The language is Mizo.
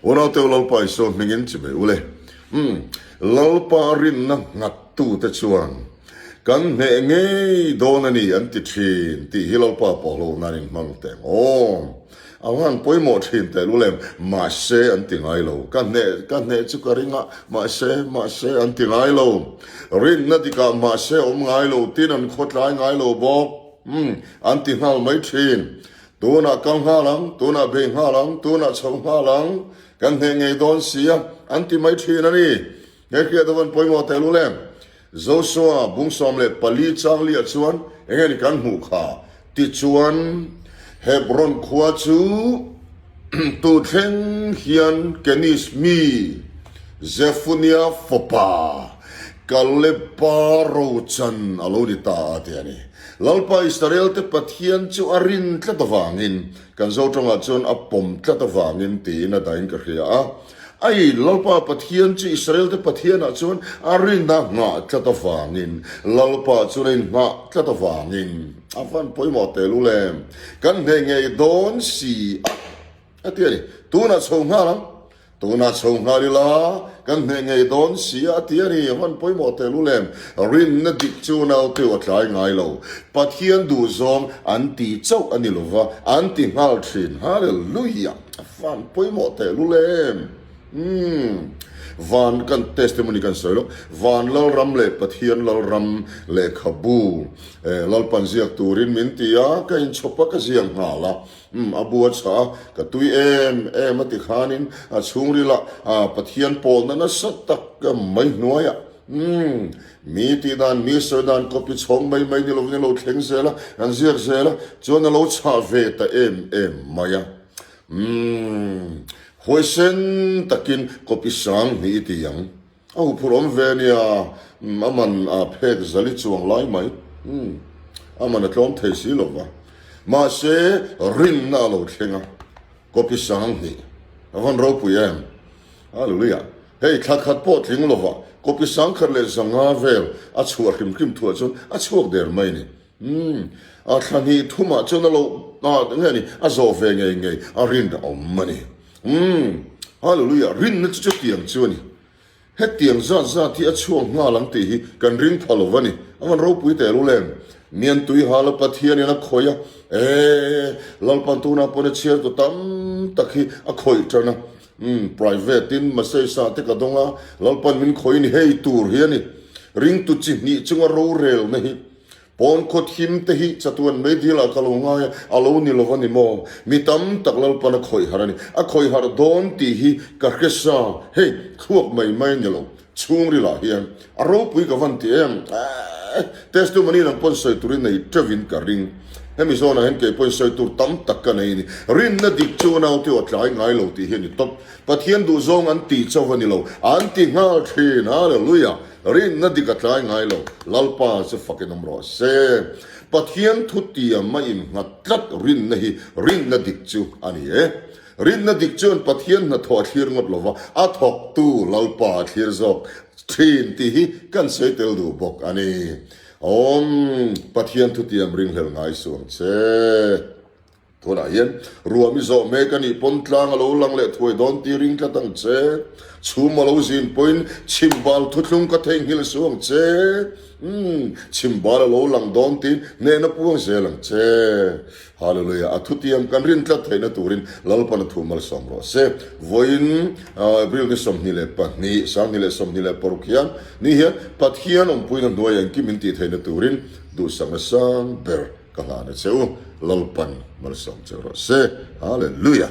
Unaute u Lalpa Isua hmingin chi mai ule. Umm, Lalpa rinna nghattute chuan kan hneh ngei dawn a ni an ti thin tih hi Lalpa pawhlo nan in hmang teh ang aw. A van pawimawh thin teh lul em, mahse an ti ngai lo. Ka hneh, ka hneh chu ka ring a, mahse, mahse an ti ngai lo. Rinna dikah mahse awm ngai lo, tin an khawtlai ngai lo bawk. Umm, an ti nghal mai thin. Tunah kal nghal ang, tunah bei nghal ang, tunah chho nghal ang, kan hneh ngei dawn si a, an ti mai thin a ni. He hriat avan pawimawh teh lul em? Joshua bung 14 chang liah chuan eng nge ni kan hmuh kha? Tichuan, Hebron khua chu tu thleng hian Kenis mi Zefunia fapa Kaleba rochan a lo ni ta a ti a ni. Lalpa Israelte Pathian chu a rin tlat avangin, kan Zotawngah chuan a pawm tlat avangin tiin a dahin ka hria a. Ai, Lalpa Pathian chu Israelte Pathianah chuan a rin a nghah tlat avangin, Lalpa chuan a inngah tlat avangin, a van pawimawh tehlul em? Kan hneh ngei dawn si a, a ti a ni. Tunah chho nghal ang. Tunah chho nghal ila, kan hneh ngei dawn si a, a ti a ni. A van pawimawh tehlul em? Rinna dik chu nauteu a tlai ngai lo. Pathian duhzawng an ti chauh a ni lova, an ti nghal thin. Hallelujah! A van pawimawh teh lul em? Umm. Van kan testimony kan sawi lawk. Van Lalram leh Pathian Lalram lehkhabu eh Lalpan ziak turin min ti a, ka inchhawp a ka ziak nghal a. Umm a bu a chhah a, ka tui em em a ti khanin a chhungrilah ah Pathian pawlna nasa tak mai hnuaiah umm mi tih dan mi sawi dan copy chhawng mai mai ni lovin a lo thleng zel a, kan ziak zel a, chuan a lo chhah ve ta em em mai a. Umm, huaisen takin copy sang hnih i ti ang. A huphurh awm ve nia, umm, a man a phek zali chuang lai mai. Umm, a man a tlawm thei si lo va. Mahse, rinna a lo thleng a, copy sang hnih. A van ropui em? Hallelujah. Hei, thla khat pawh tling lova copy sang khat leh zanga vel a chhuah hrim hrim thuah chuan a chhuak der mai a ni. Umm, a thla hnih thumah chuan a lo ah nge ni, a zawh ve ngei ngei a rin a awm a ni. Umm, Hallelujah, rinna chu chutiang chu a ni. Hetiang zat zat hi a chhuak nghal ang tih hi kan ring pha lo a ni. A van ropui teh lul em? Mian tui hal a Pathianin a khawih a, ee, Lalpan tunah pawn a chhiartu tam tak hi a khawih tan a. Umm, private in message ah te ka dawng a, Lalpan min khawih ni hei tur hi a ni. Ringtu chi hnih chunga rorelna hi Pawn khaw thim te hi chatuan meidil ah ka lo ngai a, a lo ni lo a ni maw? Mi tam tak Lalpan a khawih harh a ni. A khawih harh dawn tih hi ka hre sa, hei thluak mai mai a ni lo, chhungril ah hian a ropui ka van ti em? Eeh, testimony nang pawn sawi turin nei teuh in ka ring. Hemi zawnah hian kei pawhin sawi tur tam tak ka nei a ni. Rinna dik chu naute aw tlai ngai lo tih hi a ni tawp. Pathian duhzawng an tih chauh a ni lo, an ti nghal thin. Hallelujah! Rinna dik a tlai ngai lo, Lalpa chu fakin awm rawh se. Pathian thutiam a innghat tlat rinna hi rinna dik chu a ni e. Rinna dik chuan Pathian hnathawh a thlir ngawt lova, a thawktu Lalpa a thlir zawk thin tih hi kan sawi tel duh bawk a ni. Awm, Pathian thutiam ringhlel ngai suh ang che. Tunah hian ruam i zawh mek a nih pawn tlang a lo lang leh thuai dawn tih ring tlat ang che. Chhum a lo zin pawhin chhimbal thuthlung ka theihnghilh suh ang che. Umm, chhimbal a lo lang dawn tiin hnehna puang zel ang che. Hallelujah! A thutiam kan rin tlat theihna turin Lalpan a thu malsawm rawh se. Vawiin April ni 22, 2026 hian ni hian Pathian awmpuina hnuaiah engkim in tih theihna turin duhsakna sang ber Ka hlan a che u, Lalpan malsawm che rawh se. Hallelujah!